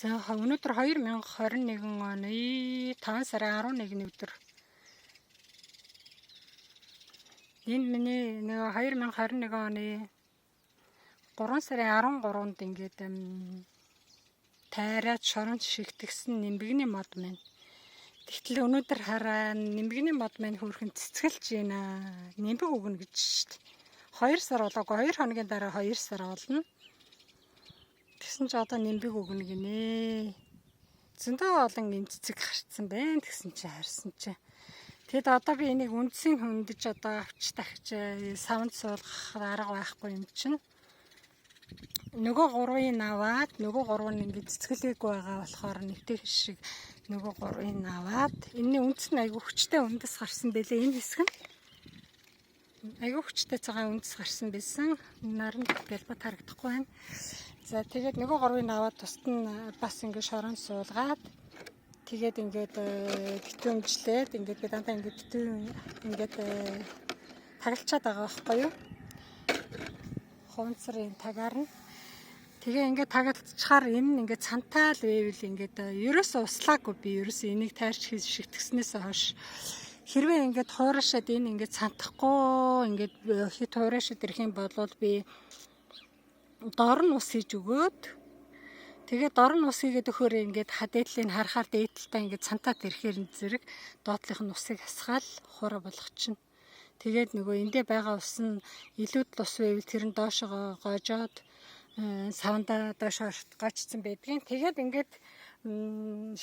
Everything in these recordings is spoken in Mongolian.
За, өнөөдөр 2021 оны 5 сарын 11-ний өдөр. Энэ миний нэг 2021 оны 3 сарын 13-нд ингээд тайраад шоронд шигтгэсэн нимбэгний мод маань. Тэгтэл өнөөдөр хараа, нимбэгний мод маань хөөрхөн цэцгэлж байна. Нимбэг өгнө гэж шүү дээ. 2 сар болоогүй, 2 хоногийн дараа 2 сар болно. Тэгсэн чи одоо нимбэг өгнө гинэ. Зөндөө олон юм цэцэг гарцсан байна тэгсэн чи харсан чи. Тэгэд одоо би энийг үндсийн хөндөж одоо авч дахиж савнд суулгах арга байхгүй юм чинь. Нөгөө гурвыг аваад, нөгөө гурав нь ингээд цэцгэлээгүй байгаа болохоор нэвтэх шиг нөгөө гурвыг аваад, энэний үндэс нь айгүй хүчтэй үндэс гарсан бэлээ, энэ хэсэг нь. Айгүй хүчтэй цагаан үндэс гарсан байсан. Наранд бялбат харагдахгүй байна. За, тэгээд нөгөө гурвыг аваад тусад нь бас ингээд шорон суулгаад, тэгээд ингээд битүүмжлээд, ингээд би дандаа ингээд битүүм ингээд тагалчаад байгаа байхгүй юу? Хуванцрын тагаар нь. Тэгээ ингээд тагалцчихаар энэ нь ингээд цантаал байвал ингээд ерөөсөө услаагүй, би ерөөсөө энийг тайрч хийж шигтгэснээс хойш хэрвээ ингээд хуурашаад энэ ингээд цантахгүй, ингээд хит хуурашаад ирэх юм бол би дор нь ус хийж өгөөд, тэгээ дор нь ус хийгээд өгөхөөр ингээд хадээдлийг харахаар дээдэлтэй ингээд цантаад ирэхээр зэрэг доотлих нь усыг асгаал хуурай болгочихно. Тэгээд нөгөө эндээ байгаа ус нь илүүд ус байвал тэр нь доошоо гоожоод савндаа доошоо гоочсон байдгийн. Тэгээд ингээд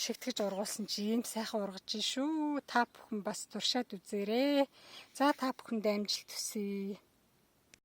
шигтгэж ургуулсан чи ийм сайхан ургаж шүү. Та бүхэн бас туршаад үзээрэй. За, та бүхэндээ амжилт хүсье.